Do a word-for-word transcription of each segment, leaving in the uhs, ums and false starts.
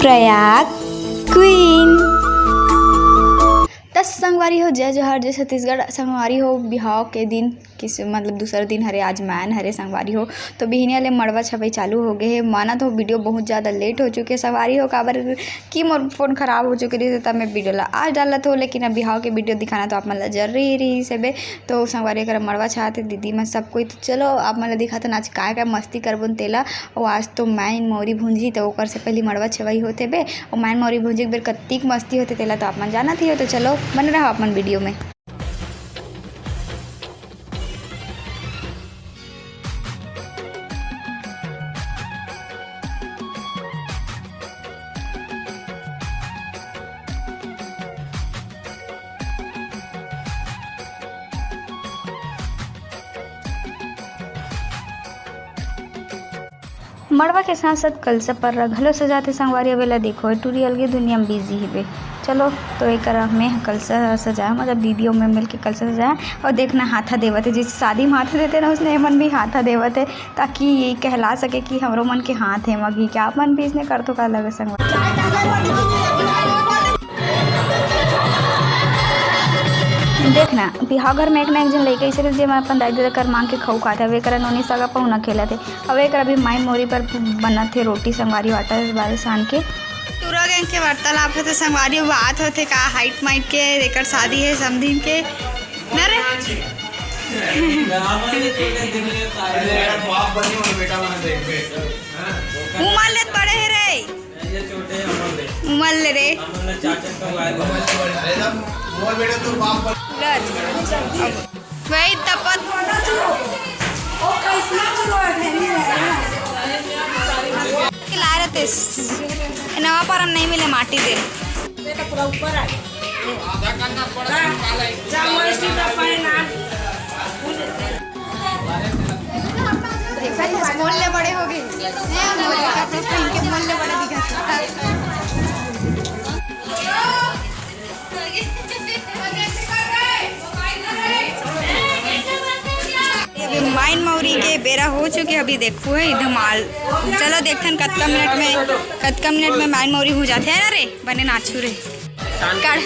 Prayag queen. त संगवारी हो, जय जोहार, जय छत्तीसगढ़। संगवारी हो, बिहाव के दिन किस, मतलब, दूसरा दिन हरे, आज मैन हरे संगवारी हो। तो बिहनिया ले मड़वा छपई चालू हो गए हे। माना तो वीडियो बहुत ज़्यादा लेट हो चुके हे संगवारी हो, काबर कि मोर फोन खराब हो चुके रहिस, तब मैं वीडियो ला आज डालत हो, लेकिन अब बिहाव के वीडियो दिखाना तो आप मन ला जरूरी रहिस हे बे। तो संगवारी करा मड़वा छात हे दीदी मन सब कोई। तो चलो आप मन ला दिखाथन आज काय काय मस्ती करबोन तेला। अउ आज तो माइन मौरी भूंजी, तो ओकर से पहली मड़वा छेवई होथे बे। अउ माइन मौरी भूंजी के बेर कत्तीक मस्ती होथे तेला तो आप मन जानत ही हो। तो चलो बने रहो आप मन वीडियो में। मड़वा के साथ-साथ कलसा पर्रा घलो सजाथे संगवारी। अबे ला देखो, ए टूरी अलगे दुनिया में बिजी हिबे। चलो, तो एकरा में कलसा सजाए, मतलब दीदी अउ मैं मिलके कलसा सजाए। अउ देखना, हाथा देवत हे, जैसे शादी में हाथा देथे ना, उसने एमन भी हाथा देवत हे, ताकि ये कहला सके कि हमरो मन के हाथ हे मगी। क्या आप मन भी इसने करथो का लगे संगवारी? देखना, बिहाव घर में एक ना एक झन लइका अइसे रहिथे, जेमन अपन दाई ददा कर मांग के खऊ खाथे। अब एकरा नोनी सगा पहुना खेलत हे। अब एकरा भी माई मोरी पर बनत हे रोटी संगवारी, आटा बारे सान के। टूरा गैंग के वार्तालाप होथे संगवारी, बात होथे का हाइट माइट के, एकर शादी हे समधिन के। ना रे? बाप बनी हो बेटा, मैं देख बे। हाँ? उमर ले बड़े हे रे। ये छोटे हैं, उमर ले। उमर ले रे। हमन ला चार चक्का वाले। अरे जब मोर बेटा तो बाप बन- गज। वही तपत। ओ, कैसना चलो, अठेनी है। ला रहे थे। नवा परम नहीं मिले माटी दे। देखा थे, मोल ले बड़े हो गए। नया मोल ले कपड़े पहन के मोल ले बड़े दिखा थे। अभी माइन मौरी के बेरा हो चुके, अभी देखो है धमाल। चलो देखथन कतका मिनट में, कतका मिनट में माइन मौरी हो जाथे, है ना रे? बने नाचू रे। काढ़।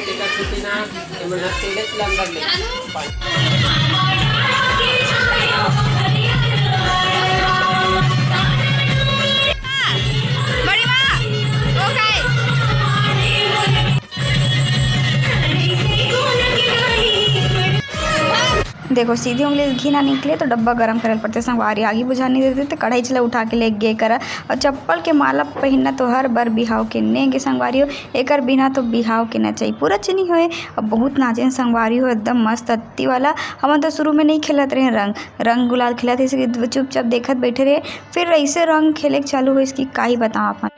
बड़ी माँ, ओ काय? देखो, सीधी उंगली से घी ना निकले तो डब्बा गरम करे ल पड़थे संगवारी। आगी बुझा नहीं देते तो कढ़ाई चला उठा के ले गे करा। और चप्पल के माला पहिनना तो हर बार बिहाव के नेंग के संगवारी हो, एकर बिना तो बिहाव के नचई पूरा चुनी होए। अब बहुत नाचे संगवारी हो, एकदम मस्त अत्ती वाला। हमन तो शुरू में नहीं खेलत रहे रंग, रंग गुलाल खेलत हे, चुपचाप देखत बैठे रहे। फिर ऐसे रंग खेले के चालू होइस कि का ही बताओ अपन।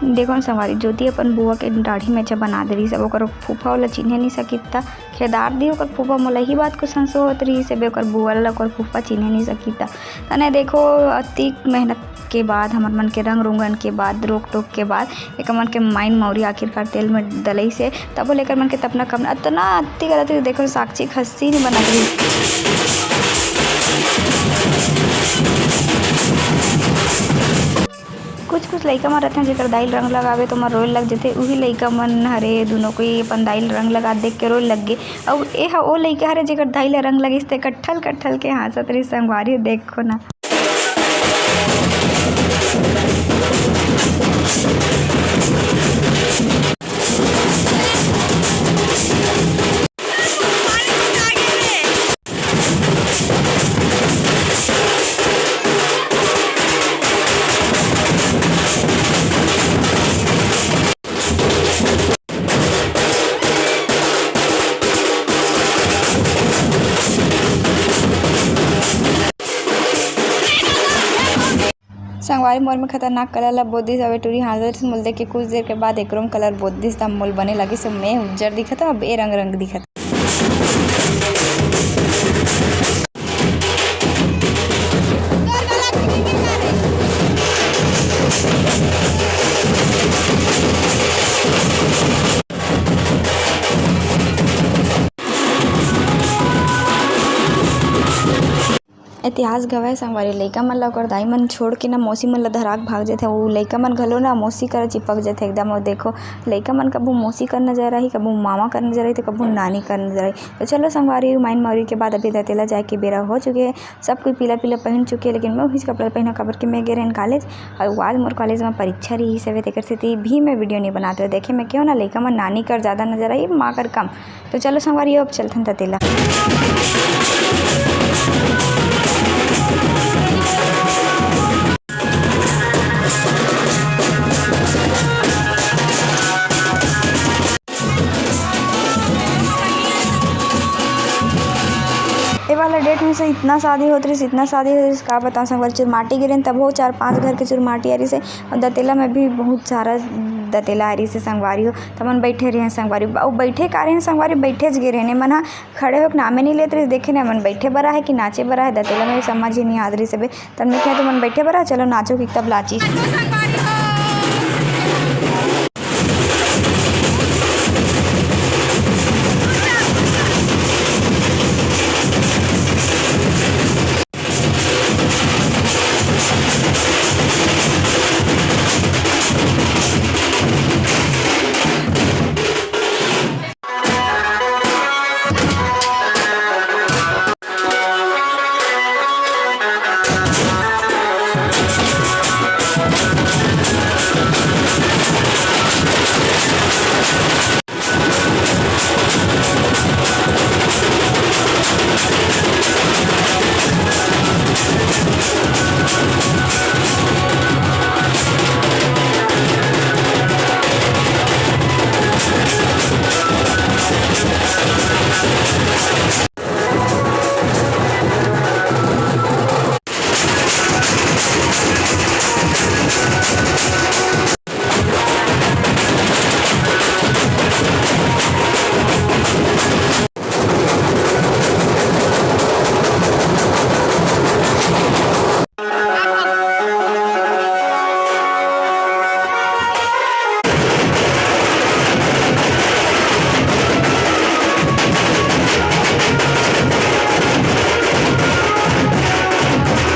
देखो न संगवारी, ज्योति अपन बुआ के दाढ़ी मेछा बना दे रहिस, अब ओकर फूफा ओला चिन्हे नइ सकिस, त खेदार दी ओकर फूफा। मोला इही बात को संसो होत रहिस, अब ओकर बुआ ला ओकर फूफा चिन्हे नइ सकिस, त तने देखो, अतिक मेहनत के बाद, हमर मन के रंग रुंगन के बाद, रोक टोक के बाद, एकर मन के माइन मौरी आखिरकार तेल में दलई से, तब लेकर मन के तपना कम, अतना अति गलत, देखो, साक्षी खस्सी नइ बनत रहिस। कुछ कुछ लइका मन रहिथे, जेकर दाई ल रंग लगावे, त ओमन रोए लग जथे। उही लइका मन हरे, दुनों कोई अपन दाई ल रंग लगात देख के रोए लग गे। अउ ए ह ओ लइका हरे, जेकर दाई ल रंग लगिस, ते कट्ठल कट्ठल के हाँसत रहिस। संगवारी, देखो ना। संगवारी मोर में खतरनाक कलर ला बोत दिस, अब ए टूरी हाँसत रिहिस, मोला देख के कुछ देर के बाद एकरो में कलर बोत दिस, तब मोला बने लगिस, मैं उज्जर दिखत हूँ, अब ए रंग रंग दिखत। इतिहास गवाए संगवारी, लइका मन ला ओकर दाई मन छोड़ के ना मौसी मन ला धरा के भाग जथे। वो लइका मन घलो ना मौसी करा चिपक जथे एकदम। और देखो, लइका मन कभू मौसी कर नजर आही, कभू मामा कर नजर आही, तो कभू नानी कर नजर आही। तो चलो संगवारी, माइन मौरी के बाद अभी दतेला जाए के बेरा हो चुके हे। सब कोई पीला पीला पहन चुके हे, लेकिन मैं उहीच कपड़ा पहना, काबर कि मैं गे रहेन कॉलेज। और आज मोर कॉलेज में परीक्षा रहिस हवे, तेकर सेती भी मैं वीडियो नहीं बनात रहे। देखे मैं क्यों ना लइका मन नानी कर ज्यादा नजर आही, माँ कर कम। तो चलो संगवारी, अब चलथन दतेला। ए वाला डेट में से इतना शादी होत रहिस, इतना शादी होत रहिस, का बताऊँ संगवारी। चुरमाटी गे रहेन तभो चार पांच घर के चुरमाटी आ रहिस हे, और दतेला में भी बहुत सारा दतेला आ रहिस हे संगवारी हो। त मन बैठे रहेन संगवारी, अउ बैठे का रहेन संगवारी, बैठेच गे रहेन। ए मन ह खड़े होके नामे नहीं लेत रहिस, देखे ना मन बैठे बर आहे कि नाचे बर आहे, दतेला में समझ ही नहीं आत रहिस हवे। तब मैं कहे, "तुमन बैठे बर आहे, चलो नाचो कि तब लाची।"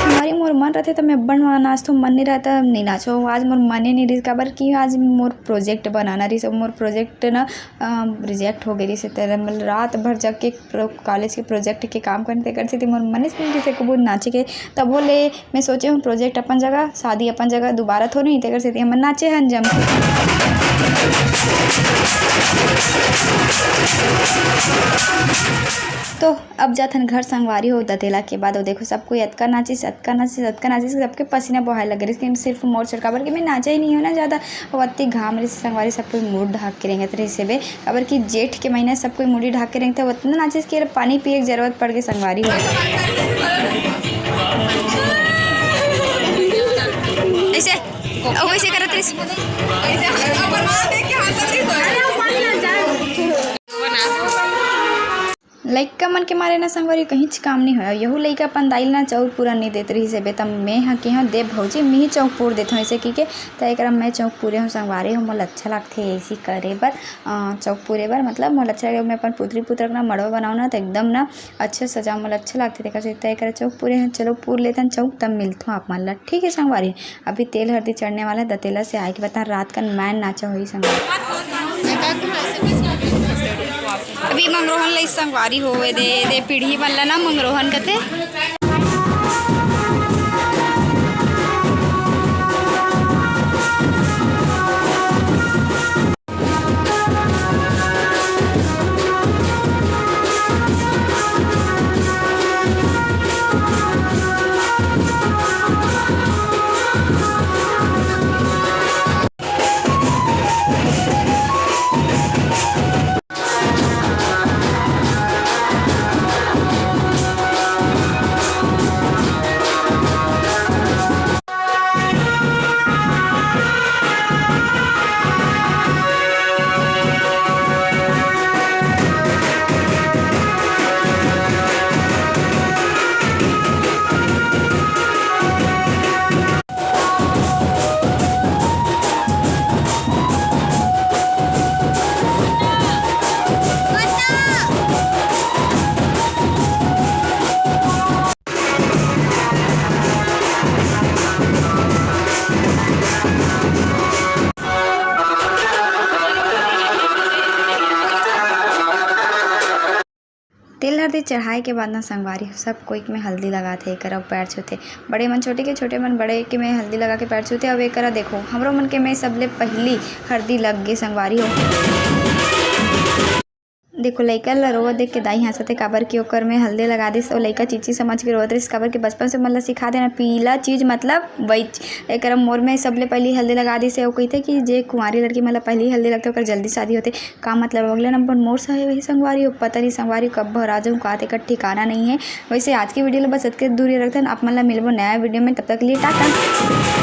संगवारी, मोर मन रथे त मैं अब्बड़ नाचथों, मन नहीं रहे त नहीं नाचों। आज मोर मने नहीं रहिस, काबर कि आज मोर प्रोजेक्ट बनाना रहिस, मोर प्रोजेक्ट ना, अ, रिजेक्ट हो गए रहिस। तेला मैं रात भर जग के प्रो-, कॉलेज के प्रोजेक्ट के काम करने, तेकर सेती मोर मने नहीं रहिस एको बुन नाचे के। तभो ले मैं सोचे हूँ, प्रोजेक्ट अपन जगह, शादी अपन जगह, दोबारा थोड़ी, तेकर सेती हमन नाचे हन जम के। तो अब जाथन घर संगवारी हो दतेला के बाद। वो देखो, सब कोई अतका नाचिस, अतका नाचिस, अतका नाचिस, सबके पसीना बहाए लगे रहिस, लेकिन सिर्फ मोर छोड़, काबर कि मैं नाचा ही नहीं हूँ ना ज्यादा। वो अति घाम रहिस संगवारी, सब कोई मुड़ ढाक के रेंगत रहिस हवे, काबर कि जेठ के महीना सब कोई मुड़ी ढाक के रेंगथे। वो अतना नाचिस कि पानी पिए के जरूरत पड़ गई संगवारी हो। ऐसे, ओ, वैसे करत रहिस। लइका मन के मारे ना संगवारी कहींच काम नहीं होय। यहू लइका अपन दाई ल ना चाउर पूरा नहीं देत रहिस हे, बेटा मैं ह केहेंव दे भौजी, मैं ही चौक पूर देथों ऐसे कहिके। त एकरा मैं चौक पूरे हूँ संगवारी हो, मोला अच्छा लगथे ऐसी करे बर। अ, चौक पूरे बर मतलब मोला अच्छा लगे, मैं अपन पुत्री पुत्र के ना मड़वा बनाऊँ ना, त एकदम ना अच्छे सजाऊँ, मोला अच्छा लगथे। तेकर से त एकरा चौक पूरे हूँ। चलो पूर लेथन चौक, तब मिलथों आप मन ला, ठीक है संगवारी। अभी तेल हरदी चढ़ने वाला है, दतेला से आए के बता रात कन मैं नाचा होई संगवारी। अभी मंगरोहन लई संगवारी होवे दे, दे पीढ़ी मन ला ना मंगरोहन कथे। ते चढ़ाए के बाद ना संगवारी हो, सब कोई में हल्दी लगाथे, एकर अउ पैर छूथे। बड़े मन छोटे के, छोटे मन बड़े के में हल्दी लगा के पैर छूथे। अब एकरा देखो, हमरो मन के में सबले पहिली हल्दी लग गे संगवारी हो। देखो, लइका ल रोवत देख के दाई हंसत हे, काबर कि ओकर में हल्दी लगा दिस। अउ लइका चीची समझ के रोवत रहिस, काबर कि बचपन से मन ल सिखा देना, पीला चीज मतलब वही चीज। एकरा मोर में सबले पहिली हल्दी लगा दिस हे। अउ कहिथे कि जे कुंवारी लड़की मन ल पहिली हल्दी लगथे, ओकर जल्दी शादी होथे। का मतलब, अगले नंबर मोर सहे वही संगवारी हो। पता नहीं संगवारी कब भरा जाऊँ, का तेकर ठिकाना नहीं है। वैसे आज की वीडियो ल बस अतके दूर ही रखथन। आप मन ल मिलबो नया वीडियो में, तब तक के लिए टाटा।